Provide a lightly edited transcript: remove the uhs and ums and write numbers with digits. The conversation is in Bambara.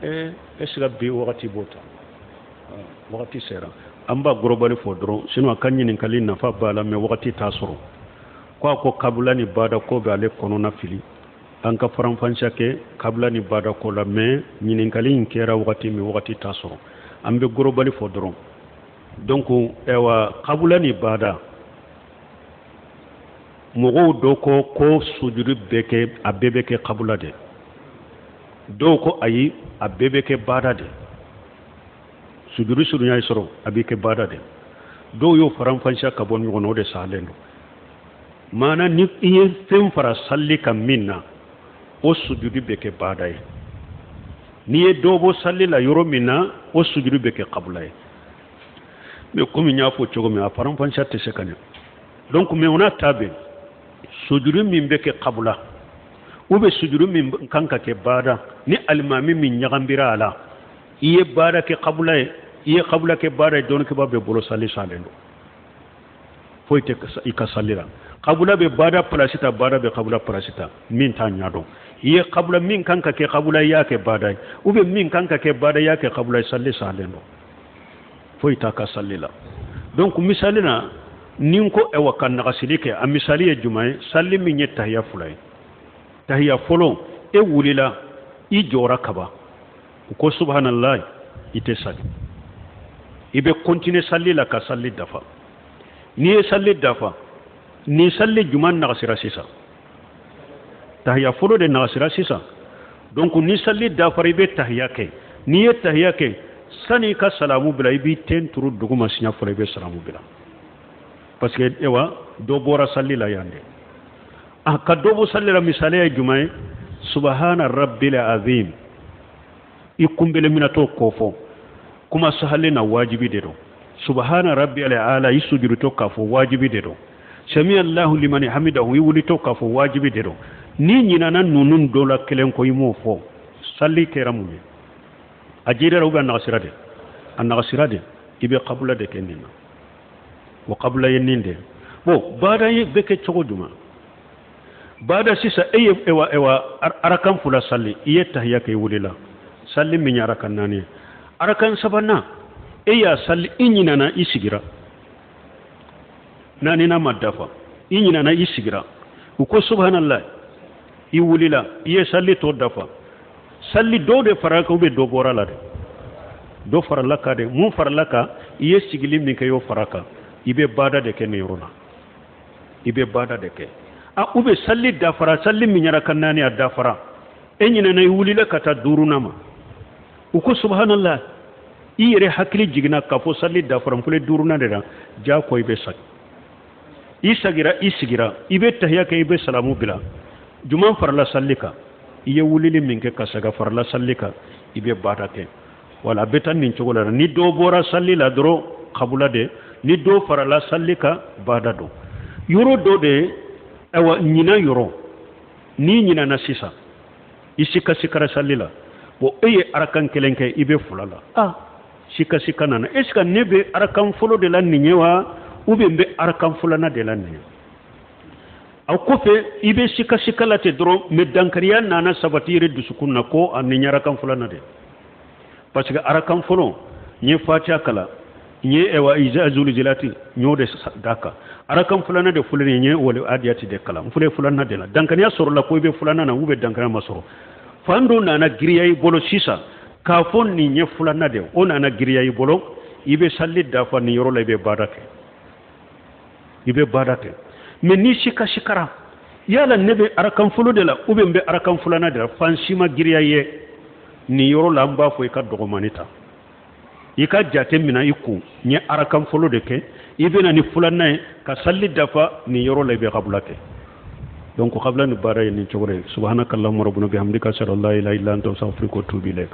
Ee, est ce que bi wagati b'o ta? Wagati sera, an b'a gorobali fɔ dɔrɔn, sinon a ka ɲininkali nafa b'a la, mais wagati t'a sɔrɔ. Ko a ko kabila ni bada ko bɛ ale kɔnɔna fili, an ka faranfasiya kɛ kabila ni bada ko la, mais ɲininkali in kɛra wagati min, wagati t'a sɔrɔ. An bɛ gorobali fɔ dɔrɔn. Donc ɛwa, kabila ni bada, mɔgɔw dɔ ko ko sujudi bɛ kɛ, a bɛɛ bɛ kɛ kabila de. Dɔw ko ayi, a bɛɛ bɛ kɛ bada de. Sujudi surunya ye sɔrɔ, a bɛ kɛ bada de. Dɔw y'o faranfasiya ka bɔ ɲɔgɔn na, o de salen don. Maana ni i ye fɛn fara salli kan min na, o sujudi bɛ kɛ bada ye. N'i ye dɔ bɔ salli la yɔrɔ min na, o sujudi bɛ kɛ kabula ye. Mais komi n y'a fɔ cogo min, a faranfasiya tɛ se ka ɲɛ. Donc mais o n'a ta bɛɛ, sujudi min bɛ kɛ kabula ou bien sujudi min kan ka kɛ bada, ni alimami min ɲagambira a la, i ye baada kɛ kabula ye, i ye kabula kɛ baada ye, dɔnnikɛbaa bɛɛ bolo sali salen don, foyi tɛ i ka sali la. Kabula bɛ baada palasi ta, baada bɛ kabula palasi ta. Min t'a ɲɛ dɔn, i ye kabula min kan ka kɛ kabula, i y'a kɛ baada ye, ou bien min kan ka kɛ baada, i y'a kɛ kabula ye, sali salen don, foyi t'a ka sali la. Donc misali la, ni n ko ɛwa ka nagasili kɛ, a misali ye jumɛn ye? Sali min ye tahiya fila ye, tahiya fɔlɔ, e wulila, i jɔra kaban, u ko subhanallah, i tɛ sali, i bɛ continuer sali la ka sali dafa. N'i ye sali dafa, nin sali jumɛn nagasira sisan? Tahiya fɔlɔ de nagasira sisan. Donc ni sali dafara, i bɛ tahiya kɛ. N'i ye tahiya kɛ, sani i ka salamu bila, i b'i ten turu duguma siɲɛ fɔlɔ, i bɛ salamu bila, parce que ewa dɔ bɔra sali la yan de. A ka dɔ bɔ sali la, misaliya ye jumɛn ye? Subahana rabbil azim, i kunbele minatɔ k'o fɔ kuma sahalen na, wajibi de don. Subahana rabbi ala, i sujudutɔ k'a fɔ, wajibi de don. Sami allahu limani hamidahu, i wulitɔ k'a fɔ, wajibi de don. N'i ɲinana ninnu dɔ la kelen kɔ, i m'o fɔ, sali kɛra mun ye? A jirira ou bien a nagasira de? A nagasira de. I bɛ kabula de kɛ nin na, o kabula ye nin de. Bon, baada ye bɛ kɛ cogo jumɛn? Baada sisan, e ye ewa ewa arakan fila sali, i ye tahiya kɛ, i wulila, sali min ye arakan naani ye, arakan sabanan e y'a sali, i ɲinana, i sigira, naaninan ma dafa, i ɲinana, i sigira, u ko subhanallah, i wulila, i ye sali tɔ dafa. Sali dɔw de fara kan ou bien dɔ bɔra la de? Dɔ farala kan de. Mun farala kan? I ye sigili min kɛ, i y'o fara kan. I bɛ baada de kɛ nin yɔrɔ la, i bɛ baada de kɛ. A ou bien sali dafara, sali min yɛrɛ ka naani, a dafara, e ɲinɛna, i wulila ka taa duurunan ma, u ko subhanallah, i yɛrɛ hakili jiginna k'a fɔ sali dafara, n filɛ duurunan de la, jago i bɛ sagi. I sagira, i sigira, i bɛ tahiya kɛ, i bɛ salamu bila. Jumɛn farala sali kan? I ye wulili min kɛ ka saga farala sali kan, i bɛ baada kɛ. Wala a bɛ taa nin cogo la. Ni dɔ bɔra sali la dɔrɔn, kabula de. Ni dɔ farala sali kan, baada don. Yɔrɔ dɔ de, ayiwa, ɲinan yɔrɔ, n'i ɲinana sisan, i sikasikara sali la, bon, e ye arakan kelen kɛ, i bɛ fila la. Ah, sikasika nana, est ce que ne bɛ arakan fɔlɔ de la nin ye wa, ou bien n bɛ arakan filanan de la nin ye? A kɔfɛ, i bɛ sikasika la ten dɔrɔn, mais dankariya nana sabati yɛrɛ dusukun na ko a nin ye arakan filanan de, parce que arakan fɔlɔ, n ye fatiya kalan, n ye ewa iza zulzilati, n y'o de da kan. Arakan filanan de filɛ nin ye, n ye wali adiyati de kalan, n filɛ filanan de la. Dankariya sɔrɔla ko i bɛ filanan na, ou bien dankariya ma sɔrɔ? Fan dɔ nana giriya i bolo sisan k'a fɔ nin ye filanan de, o nana giriya i bolo, i bɛ sali dafa nin yɔrɔ la, i bɛ baada kɛ, i bɛ baada kɛ. Mais ni sikasikara, yala ne bɛ arakan fɔlɔ de la ou bien n bɛ arakan filanan de la, fan si ma giriya ye nin yɔrɔ la, an b'a fɔ i ka dɔgɔmani ta, i ka jate minɛ i kun, n ye arakan fɔlɔ de kɛ, i bɛ na ni filanan ye ka sali dafa nin yɔrɔ la, i bɛ kabula kɛ. Donc kabila ni baara ye nin cogo de ye. Subhanakallahumma rabbana bihamdika, ashhadu an la ilaha illa anta, astaghfiruka wa atubu ilayk.